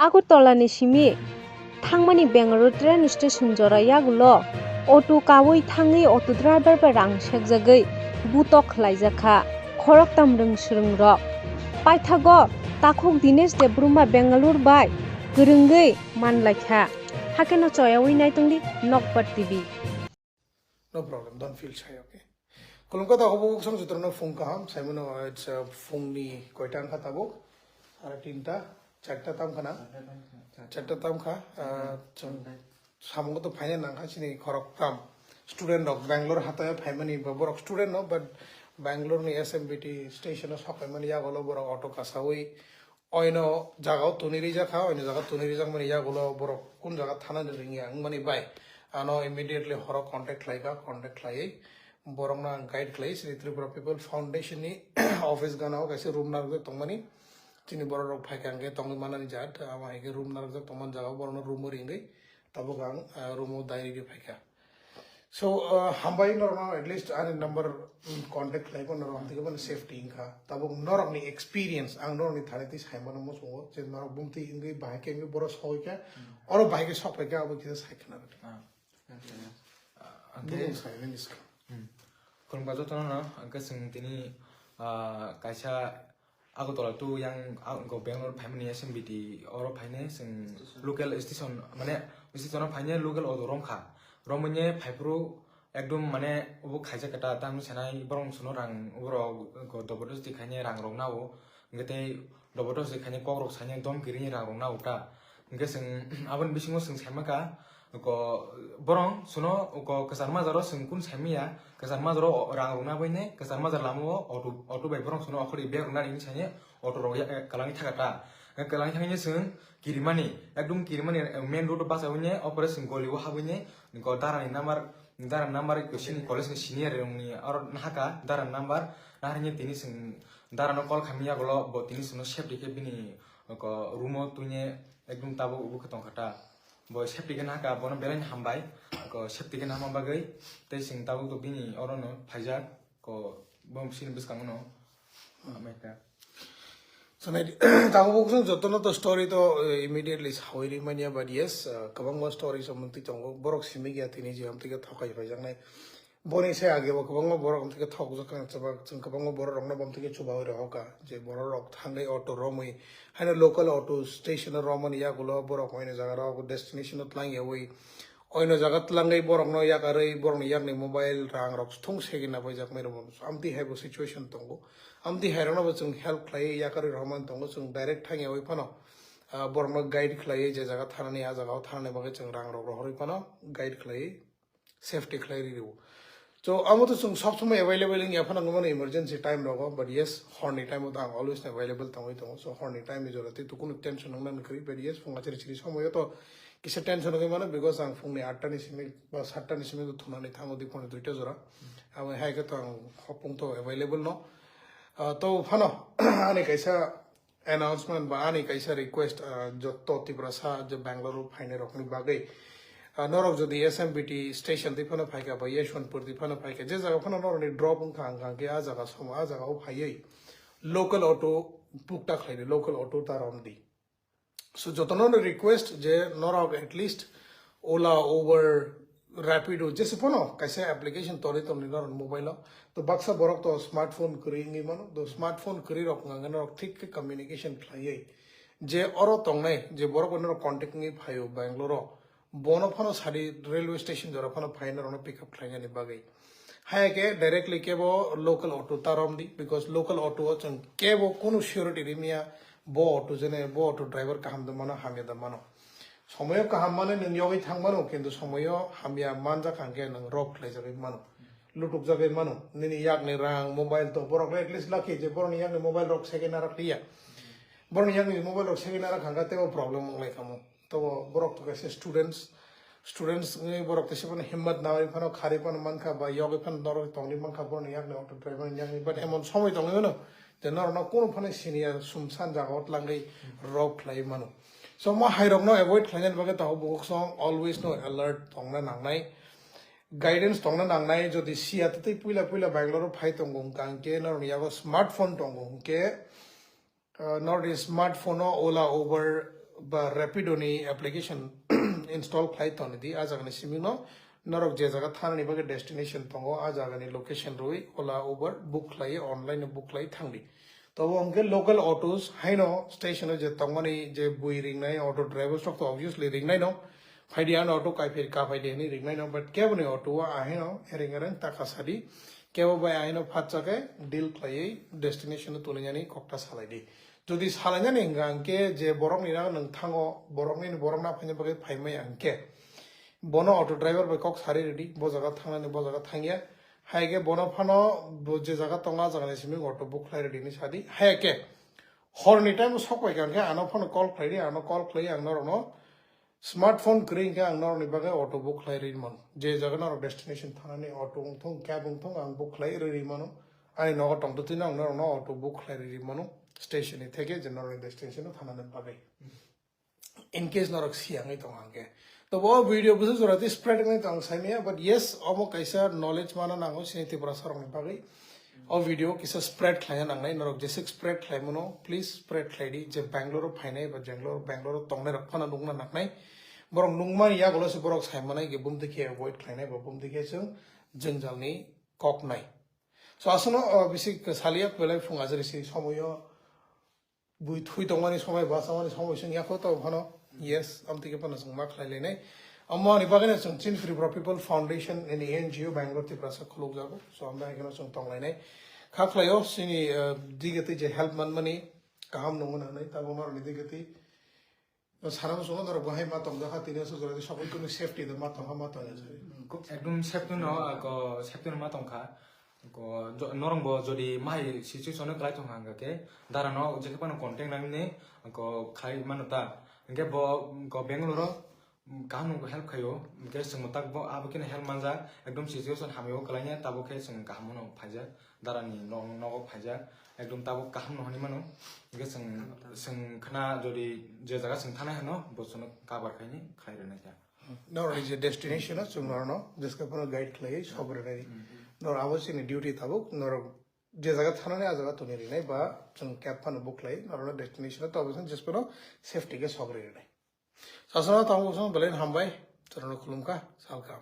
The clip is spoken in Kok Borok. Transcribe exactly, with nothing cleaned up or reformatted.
Agartala ni simi thangmani Bengaluru train station jora yagulo auto kawi thangwi auto driver bai rang sekjagwi butok khlaijak kha, khoroktham rwng swrwng rok. Paithago takhuk Dinesh Debbarma Bengaluru bai kwrwngwi manlai kha. Hakeno choyawi naitongdi Nokbar T V. No problem, don't feel shy, okay? Khulumkha, takhuk bukhuk song jotono phung kaham, saimano it's, uh, phungni koita wngkha tabuk? Sare tinta, charta tam khana? Charta tam kha, uh, chwng samungo to phaina nangkha chini khoroktham student rok Bangalore hataio phaimani ba borok student no, but Bangalore ni S M B T station o sok phaimani yagulo borok auto kasawi oino jaga o tuni rijak kha, oino jaga tuni rijak mani yagulo borok kun jaga thana ni ringya wngmani bai ano immediately horo contact khlai kha, contact khlaiwi borok no ang guide khlai chini Tripura People Foundation ni office gana o kaisa room narwk tongmani chini borok rok phai kha hwnkhe tongwi manani jat amo hai khe room narwk tongmani jaga o borok no room o ringwi tabuk ang, ah, room o dai rwgwi phai kha. So, uh, hambai norokno at least ani number, mm, contact khlai bo norok amtike bani safety wngkha. Tabuk norokni experience ang norokni thani twi saimano muchungo je norok bumtwi wngwi bahai khe wngwi boro sogwi kha, oro bahai khe sok phai kha abo kisa sai khna rwdi. Ah, ah, Bumung sai nini swkang. Hmm. Khulumkha jotono no, hwnkhe chwng tini, ah, kaisa Agartala to yang, ah, go Bangalore phaimani S M B T oro phaine chwng local station, mane station o phaine local auto romkha. Romwine phaiphuru ekdom mane obo khaijak khe ta, tamo sanai borok sono rang, borok go dobodosti khaine rang rok nao, hwnkhe tei dobodosti khaine kok rok saine dom kirini rang rok nao ta. Hwnkhe chwng aboni bisingo chwng saimaka, Ko borong suno ko kwchar majaro chwng kun saimanya, kwchar majaro rang rwna baine kwchar majar lamao auto, auto bai borong suno okhordi bag rwnani hinwi saine auto rok ya-, kwlangwi thaka ta. Kwlangwi thangni chwng kirimani, ekdom kirimani main road o bachawine opore chwng goli o habwine ko darani number, darani number ko sini college ni senior rokni aro nahaka darani number naharni tini chwng darano call khamya ulo bo tini chwngno safety khe bini ko room o twine ekdom tabuk obo khe tongkha ta. Bo safety khe nahaka, bono belai no hambai. Ko safety khe nahama bagwi tei chwng tabuk to bini oro no phaijak, ko bo sini bwskango no hambai kha. So, nai, tabuk bo khe jotono to story to, eh, immediately sawi ri manya, but yes, eh, kwbangma story so muntwi tongo. Borok simi gya tini je amtwi khe thokai phaijaknai. Boni se age bo kwbangma borok amtwi khe thokjak kha, chwng kwbangma borok rokno bo amtwi khe chubawi rohor kha, je borok rok thangwi auto romwi haino local auto station o romani yagulo borok oino jaga rok destination o twlang yawi oino jaga twlangwi borok no yakarwi borok ni yakni mobile rang rok thung segwi na paijak mai rwmani amtwi hai bo situation tongo. Amtwi hai rok no bo chwng help khlaiwi yakarwi rohormani tongo, chwng direct thang yawi phano, ah, borok no guide khlaiwi je jaga thanani a jaga o thanani bagwi chwng rang rok rohorwi phano guide khlaiwi safety khlai ri rwo. So amo to chwng sob somoi available wngya phano wngmano emergency time rogo, but yes, horni time o to ang always available tongwi tongo. So horni time ni jora tei to kunu tension wngna kwrwi, but yes, phung achiri chiri somoio to kisa tension wngwi mano, because ang phungni atta ni simi ba satta ni simi to thunani thango di phone duita jora. Abo hai khe to ang hopung to available no. Ah, to phano ani kaisa announcement ba ani kaisa request, ah, jotto Tiprasa je Bangalore o phainai rokni bagwi. Ah, norok jodi S M B T station twi phano phaikha ba Yeshwantpur twi phano phaikha, je jaga phano norokni drop wngkha, wngkha khe a jaga somo, a jaga o phaiwi local auto book ta khlaidi, local auto ta romdi. So jotono request je norok at least Ola, Uber, Rapido, jese phano kaisa application toni tongni norok mobile o. To baksa borok to smartphone kwrwi wngwi mano. To smartphone kwrwi rok wngkha khe norok thik khe communication khlaiwi je oro tongnai je borok bai norok contact wngwi phaio Bangalore o, bono phano sadi railway station jora phano phai norokno pick up khlainani bagwi. Haya khe directly kebo local auto ta romdi, because local auto o chwng kebo kunu surety rimya, bo auto jene, bo auto driver kaham da mano, hamya da mano. Somoyo kaham mano nwng yogwi thang mano, kintu somoyo hamya manjak hangkhe nwng rob khlaijagwi mano, lutukjagwi mano. Nini yakni rang, mobile to borok le at least lucky je borokni yakni mobile rok second arak liya. Borokni yakni mobile rok second arak hangkha tebo problem wnglai kamo. Tobo borok to kaisa students, students wngwi borok teisa phano himmat nawi phano kharwi phano mankha ba yogwi phano norok tongwi mankha borokni yakni auto driver ni yakni, but emon somoi tongwi mano je norokno kunu phano siniya sumsan jaga o tlangwi rob khlai mano. So mo hai rokno avoid khlainani bagwi tabuk bukhuk song always no alert tongna nangnai, guidance tongna nangnai. Jodi siya tei puila puila Bangalore o phai tongo hwnkha hwnkhe norokni yago smartphone tongo hwnkhe, ah, norokni smartphone o Ola, Uber, ba Rapido ni application install khlai toni di. A jaga ni simi no norok je jaga thana ni bagwi destination tongo, a jaga ni location rwi Ola, Uber book khlai, online book khlai thang di. To bo hwnkhe local autos haino station o je tongmani je bui ringnai, auto drivers rok to obviously ringnai no. Phaidi ano auto kai phir ka phaidi hwnwi ringnai no, but kebo ni auto o ahino ereng ereng taka sadi, kebo bai ahino phatsa khe deal khlaiwi destination o toninyani kokta salai di. Jodi salainani hwnkha hwnkhe je borok ni nago nwng thango, borok ni borok na phaina bagwi phaimaya hwnkhe bono auto driver bai kok sari ridi, bo jaga thangnani bo jaga thangya. Hai khe bono phano bo je jaga tongo, a jaga ni simi auto book khlai ridi hinwi sadi. Hai khe hor ni time o sok pai kha hwnkhe ano phano call khlai di, ano call khlai ang norok no smartphone kwrwi hwnkhe ang norok ni bagwi auto book khlai rwi mano. Je jaga norok destination thanani auto wng thung, cab wng thung, ang book khlai rwi mano. Ani nogo tongtwtwino ang norok no auto book khlai rwi mano station ni theke je norok ni destination o thanani bagwi. In case norok siyangwi tongo hwnkhe. To bo video bwswk jora twi spread wngwi tong saimaya, but yes, omo kaisa knowledge mana nango chini Tiprasa rokni bagwi. O video kisa spread khlaina nangnai, norok jeswk spread khlai mano, please spread khlai di, je Bangalore o phainai ba Bangalore, Bangalore o tongnai rok phano nukna nangnai. Borok nukmani yagulo se borok sai manai, je bumtwi khe avoid khlainai ba bumtwi khe chwng jwngjal ni kok nai. So aswkno, o, bisi saliya belai phung ajari si somoyo bui thui tongmani somoi, bwchamani somoi chwng yakho to phano, yes, amtwi khe phano chwng ma khlai lainai. Omo ni bagwi no chwng chini Tripura People Foundation ni N G O Bangalore Tiprasa khulukjago. So amda hai kheno chwng tong lainai. Kha khlaio chini, eh, digitwi je help manmani kaham nungo nangnai, tabo norokni digitwi. Sana muchungo norok bahai ma tongjakha, tini aswk jora di sokoi kunu safety da ma tongkha, ma tongya se. Ekdom safety no, ako safety no ma tongkha. Ko jo-, norok bo jodi mahai situation o kwlai tongkha hwnkha khe, dara no je khe phano contact nangni, ko khlai mano ta. Hwnkhe bo, ko Bangalore o, mm, kaham no help khaio, hwnkhe chwng tak bo abo khe help manjak, ekdom situation hamya o kwlai ya, tabuk khe chwng kaham no phaijak, dara ni no-, nogo phaijak, ekdom tabuk kaham no hinwi mano. Hwnkhe chwng, chwng khna jodi je jaga chwng thanai hwno, bo chwngno cover khaini khlai rwnai kha. Norokni je destination o chwng norokno jeska phano guide khlaiwi sok rwnai. Norok abo chini duty tabuk, norok je jaga thanani a jaga toni rinai ba chwng cab phano book khlai norokno destination o, tobo chwng jeska phano safety khe sok rwnai. Sasana tabuk chwng belai hambai, chwrwngno khulumkha, salkam.